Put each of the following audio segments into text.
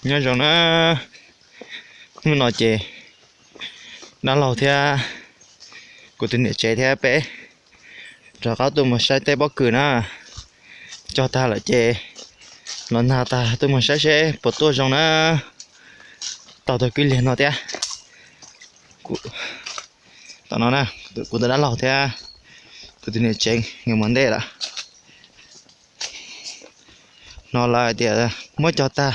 Nyob zoo na, hnub no ces dab laug thiab kuv tus niam tsev thiab peb rov qab tuaj mus saib teb pob kws na. Cog tag lawm ces los nag tag tuaj mus saib seb puas tuaj zoo na. Tau tag kwj liag no thiab. Tom no na, kuv tus dab laug thiab kuv tus niam tsev nkawd mus ntej lawm. No lawv hais tias muab cog tag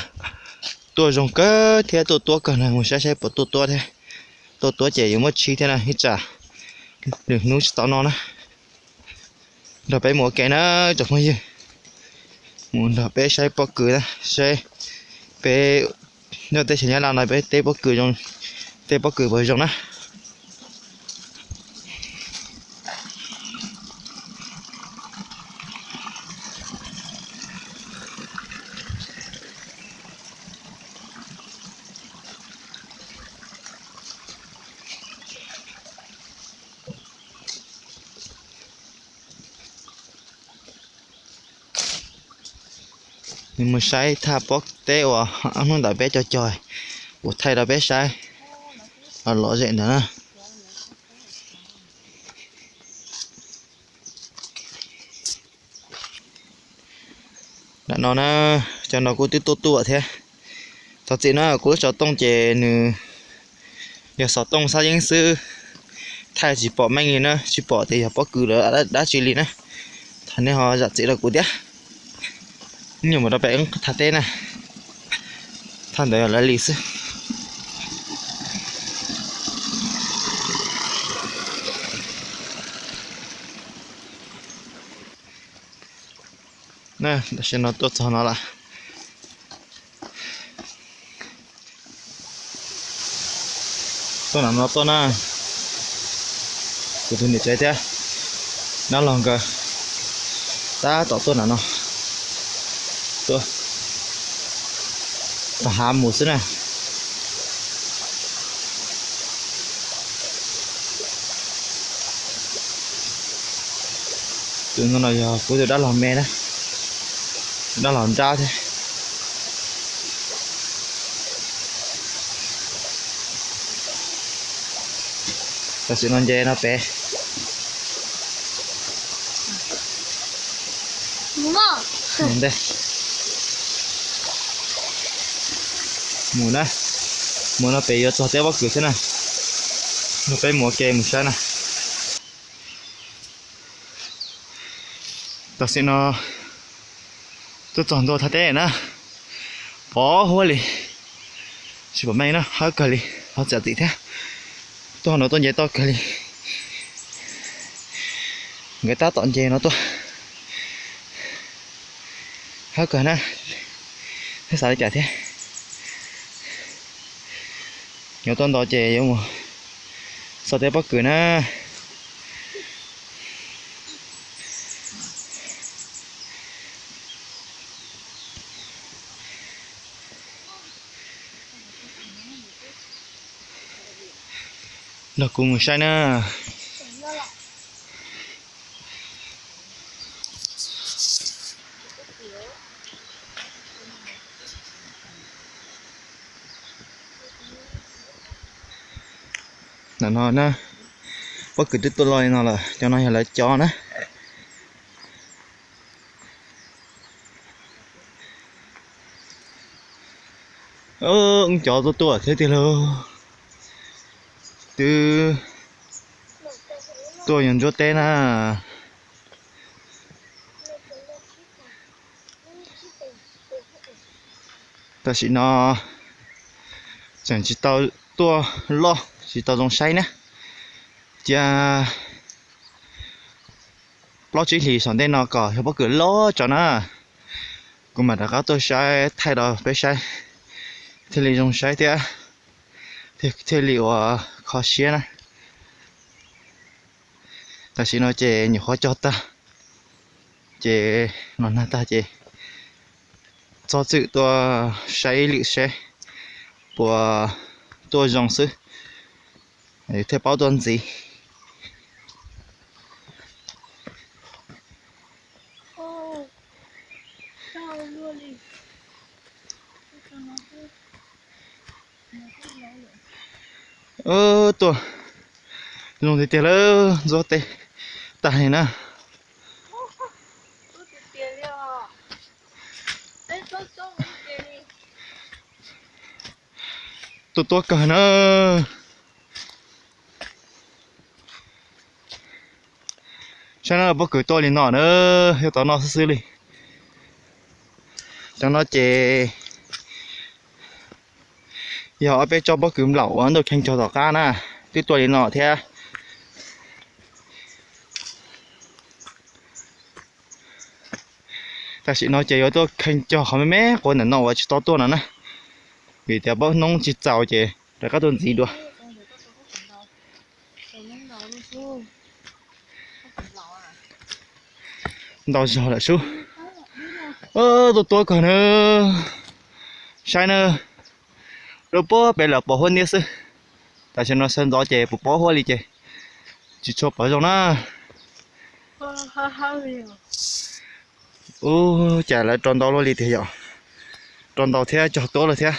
tuaj zoo kawg thiab tuaj tuab kawg na, mus saib saib puas tuaj tuab thiab. Tuaj tuab ces yuav muab tshib thiab na, ib tsam lwm hnub tsis tau noj na. Nrog peb mus ua ke na tsoom phooj ywg, mus nrog peb saib pob kws na, saib peb nyob teb chaws Nyab Laj no peb teb pob kws zoo, teb pob kws puas zoo na. Nws mus saib thaj pob teb uas ob hnub ntawd peb cog cog, kuv thaij rau peb saib los lom zem ntawd na. Nram no na, cov no kuj twb tuaj tuaj thiab. Thov txim na, kuv lub xov tooj ces nws yog xov tooj xab yeeb xwb, thaij tsis pom meej li na, tsis pom tias yog pob kws lawm dab tsi li na. Thov nej ho zam txim rau kuv thiab. Nyuam mus rau pem thaj teb na, thaj ntawd lawv li xwb. Tam sim no tuaj txog no lawm. Tuaj nram no tuaj na, kuv tus niam tsev thiab dab laug nkawd tab tom tuaj nram no, tuaj tom hav mus xwb na. Tus no yog kuv tus dab laug me na, dab laug nrab thiab. Tam sim no nce no pem. Mus na, mus no pem yuav txog teb pob kws thiab na. No peb mus ua ke mus saib na. Tam sim no tuaj txog ntua thaj teb na, pov huab li, tsis pom meej na, hawb kawg li, thov txim thiab. Tuaj no tuaj nce toj kawg li, nkawd tab tom nce no tuaj, hawb kawg na, thiab xav li cas thiab. Yuav tuaj nto ces yuav mus txog teb pob kws na. Nrog kuv mus saib na. Ntawm no na, pob kws twb tuaj loj li no lawm, cov no yog lawv cov na. Wb cov tuaj tuaj thiab tiag lauj. Twb tuaj yog ntsuab teb na. Tam sim no tseem tsis tau tuaj loj, tsis tau zoo saib na. Cia plaub tsib hlis saum ntej no kom yog pob kws loj tso na, kuv mam rov qab tuaj saib thaij rau peb saib thiaj li zoo saib thiab thiaj li ua kho siab na. Tam sim no ces nyuam qhuav cog tag, ces los nag tag ces txhob txwm tuaj saib ib lwm seb puas tuaj zoo xwb, thiaj paub tuaj ntxiv. Tuaj zoo tiag tiag lawm, ntxuav tes tag li na. Tuaj tuaj kawg na. Saib na, pob kws tuaj li no na, yog tom no xwb xwb li. Cov no ces yog ob peb tsob pob kws nplaum ua ntau kheej cog tom qab na, twb tuaj li no thiab. Tam sim no ces yuav tuaj kheej cog qhov me me quav ntawm no uas tsis tau tuaj no na, vim tias pob hnub tsis txaus ces rov qab tuaj ntxiv dua. Ntau zog lawm sub. Tuaj tuaj kawg na. Saib na, lub puag pem lawm pos huab ntiab xwb. Tam sim no sawv ntxov ces puas pom huab li ces tsis tshua pom zoo na. Ub, cas lawv rau ntau luaj li tiag yom. Rau ntau thiab cog tuab lawm thiab.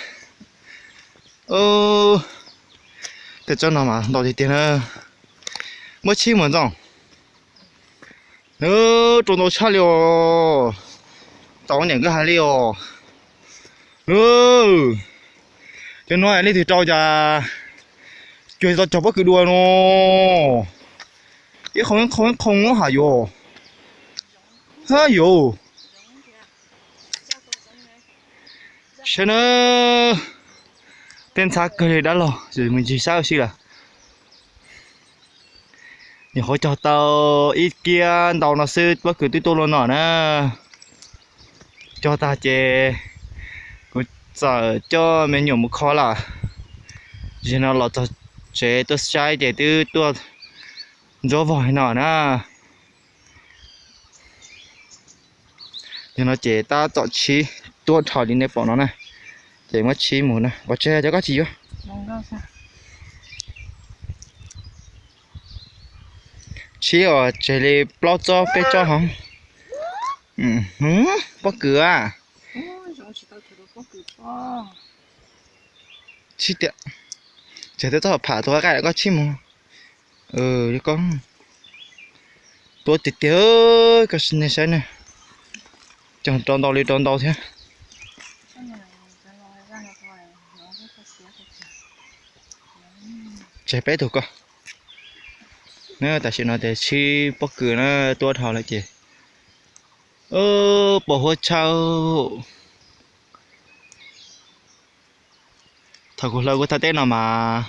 Tej tsob no mas ntau tiag tiag na. Muab tshib mus Ntxooj. Rau ntau tshaj li os. Tau niam nkaj hais li os. Cov no leej twg rau cas cuag tau cog pob kws dua no. Ib qho ib qho ib qho muab has yuav. Ha yuav. Saib na, tej ntxhab kawg li dab laug, mus ncig saib ua si lawm. Nyuam qhuav cog tau ib kiab ntau no xwb pob kws twb tuaj luaj no na. Cog tag ces kuv txawm coj me nyuam mus kho lawm. Zaum no los txog tsev tuaj saib ces twb tuaj ntsuab vog li no na. Yog no ces tab tom tshib tuab dhau li nej pom no na, ces muab tshib mus na. Pov tseg cov koj tsis yuav. Tshib os, tseg li plaub tsob peb tsob hov. Pob kws a. Tshib tiag, tseg twb txhob pham tus qaib koj tshib mus. Koj tuab tiag tiag, koj nej saib ne, cog rau ntau li rau ntau thiab. Tseg peb tug koj. Tam sim no ces tshib pob kws na tuab dhau lawm ces pos huab tshaj. Thaum kuv hlawv kuv thaj teb no mas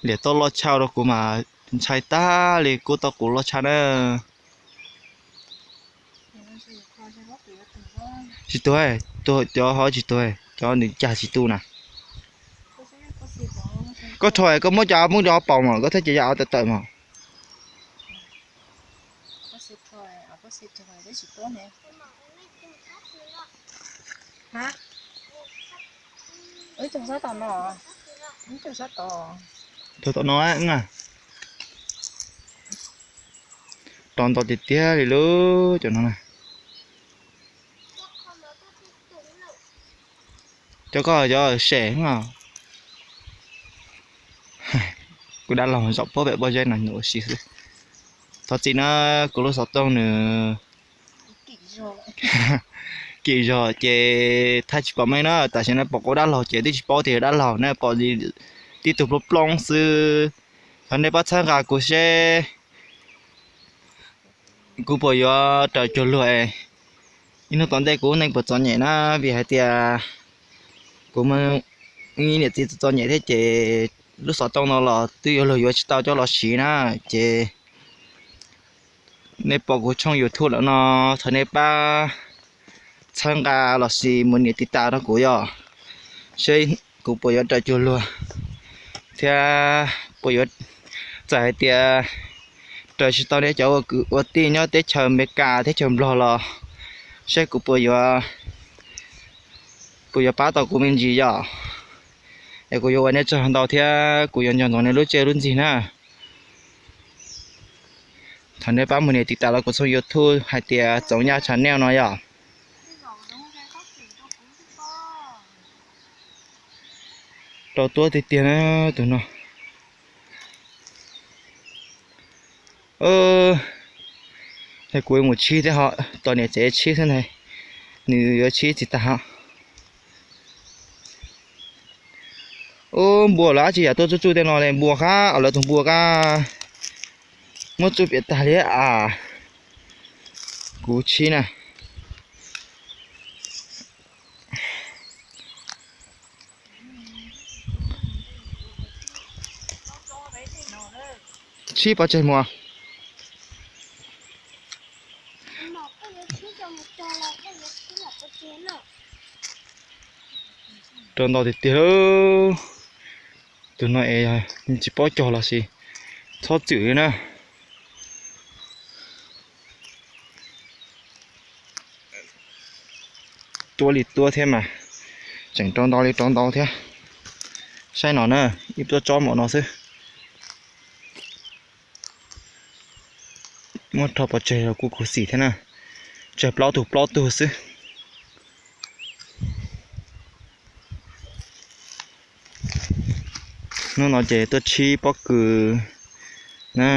liam tau loj tshaj rau kuv mas ntshai tag li kuv tau kuv loj tshaj na. Tsis tuag, cov ho tsis tuag, cov nws cag tsis tu na. Koj rho koj muab cov muab cov paus mas koj thiaj ces yog tawm tawm mas. Tau tom no na, rau ntau tiag tiag li lub cov no na. Cov koj cov sem os. Kuv dab laug zaum puag pem pob zeb no nws ua si xwb. Thov txim na, kuv lub xov tooj nws kim zog ces thaij tsis pom meej na. Tam sim no pom kuv dab laug ces twb tsis paub tias yog dab laug na, pom tib tug plooj plooj xwb. Thov nej pab txhawb nqa kuv seb kuv puas yuav raws cuag luag. Ib hnub tom ntej kuv lub neej puas txom nyem na, vim hais tias kuv muaj ib niam txiv txom nyem thiab ces lub xov tooj no los twb yuav luag yuav tsis tau coj los siv na. Ces nej pom kuv tshooj YouTube lawm no, thov nej pab txhawb nqa los sis mus nias tiv tas rau kuv yom, seb kuv puas yuav raws cuag luag thiab puas yuav, txawm hais tias raws tsis tau nej cov ua kwv ua tij nyob teb chaws Amelikas teb chaws Nplog los seb kuv puas yuav, puas yuav pab tau kuv me ntsis yom. Es kuv yuav ua nej tsaug ntau thiab kuv yuav nco ntsoov nej lub caij lub ntsig na. Thov nej pab mus nias tiv tas los kuv tshooj YouTube hais tias Txoov Yaj Channel no yom. Rau tuab tiag tiag na tus no. Ces kuv mus tshib thiab ho, tos niam tsev tshib xwb ntag, nws yuav tshib tsis tag ho. Ub, npua lawv dab tsi yam tuaj tsuj tsuj tej no li, npua qab, lawv tus npua qab muab tsuj piam tag li as. Kuv tshib na. Tshib pov tseg mus. Rau ntau tiag tiag lauj. Tus no es tsis paub cog los sis txhob txwm li na. Tuab li tuab thiab mas, tseem rau ntau li rau ntau thiab. Saib no na, ib tuab tsob npaum no xwb. Muab rho pov tseg los kuj khuv xim thiab na. Tsawg plaub tug plaub tug xwb. Hnub no ces tuaj tshib pob kws na,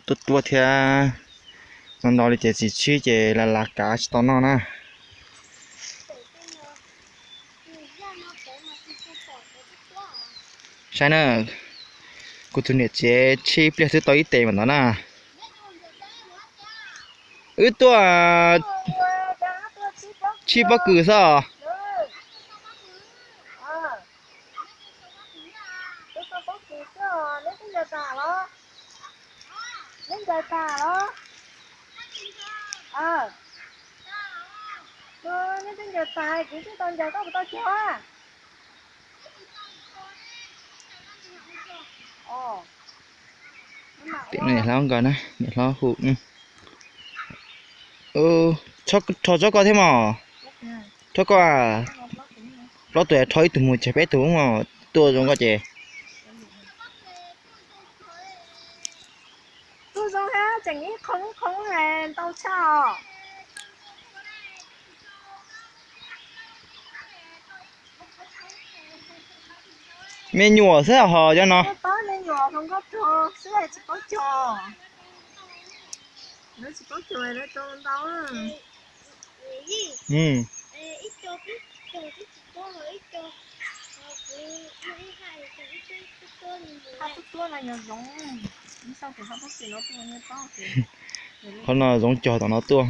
tuaj tuaj thiab. Ntau ntau li ces tsis tshib ces las las kav tsis tau noj na. Saib na, kuv tus niam tsev tshib pliag xwb tau ib tes mas ntawd na. Wb tuaj tshib pob kws xwb os. Tim no niam hlob nkawd na, niam hlob hu. Rho tsob koj thiab mos. Rho koj, plaub tus rho ib tug mus tseg peb tug tuaj zoo koj ces. Tuaj zoo hab tseem ib qhoo ib qhoo ntau tshaj os. Me nyuam xwb hos cov no. Paub me nyuam hluas nkauj rog xwb tsis paub cog. Lawv tsis paub cog lawv rau ntau. Qhov no zoov cog tom no tuaj.